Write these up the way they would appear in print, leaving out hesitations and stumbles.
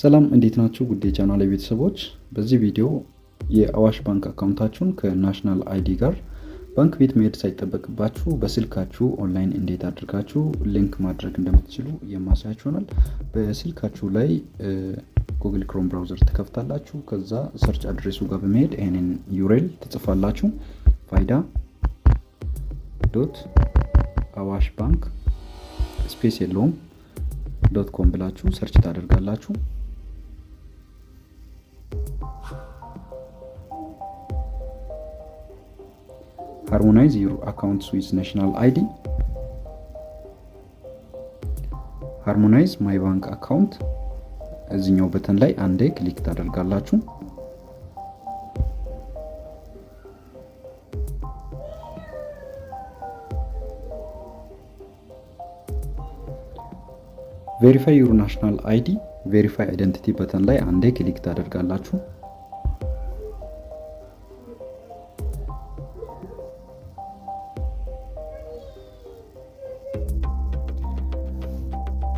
ሰላም፣ እንዴት ናችሁ? ውድ የቻናሌ ቤተሰቦች፣ በዚህ ቪዲዮ የአዋሽ ባንክ account ኣችሁን ከ national ID ጋር ባንክ ቤት መሄድ ሳይጠበቅባችሁ በስልካችሁ ኦንላይን እንዴት አድርጋችሁ link ማድረግ እንደምትችሉ የማሳያችሁ ይሆናል። በስልካችሁ ላይ Google Chrome browser ትከፍታላችሁ። ከዛ search address ኡ ጋር በመሄድ ይህንን URL ትጽፋላችሁ። ፋይዳ.አዋሽ ባንክ፣ space የለውም፣ .com ብላችሁ search ታደርጋላችሁ። Harmonize your accounts with national ID፣ harmonize my bank account እዚኛው button ላይ አንዴ click ታደርጋላችሁ። Verify your national ID፣ verify identity button ላይ አንዴ click ታደርጋላችሁ።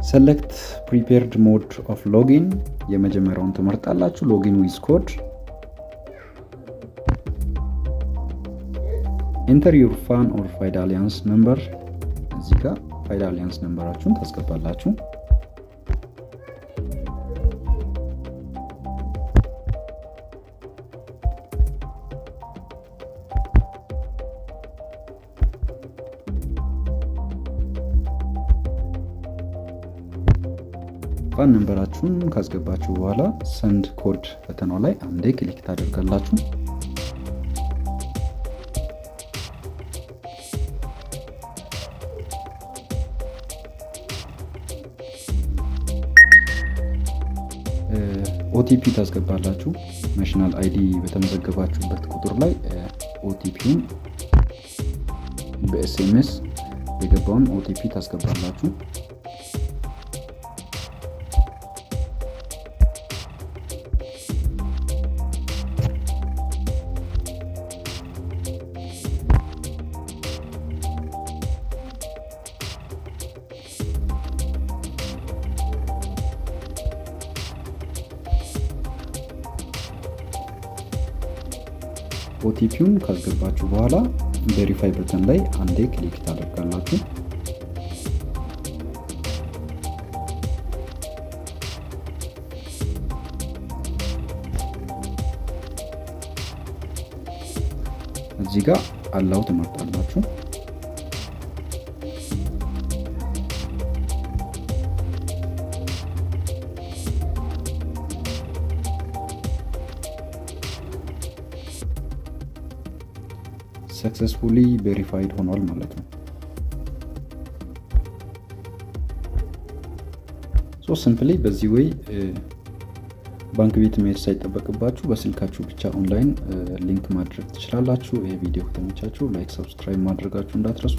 Select preferred mode of login፣ የመጀመሪያውን ትመርጣላችሁ። Login with code። Enter your FAN or Fayda alias number፣ እዚህ ጋር ፋይዳ alias number ኣችሁን ታስገባላችሁ። FAN number ኣችሁን ካስገባችሁ በኋላ send code button ኗ ላይ አንዴ click ታደርጋላችሁ። OTP ታስገባላችሁ። National ID በተመዘገባችሁበት ቁጥር ላይ OTP ውን፣ በ SMS የገባውን OTP ታስገባላችሁ። OTP ውን ካስገባችሁ በኋላ verify button ላይ አንዴ click ታደርጋላችሁ። እዚህ ጋር allow ትመርጣላችሁ። Successfully verified ሆኗል ማለት ነው። So simply በዚህ way ባንክ ቤት መሄድ ሳይጠበቅባችሁ በስልካችሁ ብቻ online link ማድረግ ትችላላችሁ። ይህ ቪዲዮ ከተመቻችሁ like፣ subscribe ማድረጋችሁ እንዳትረሱ።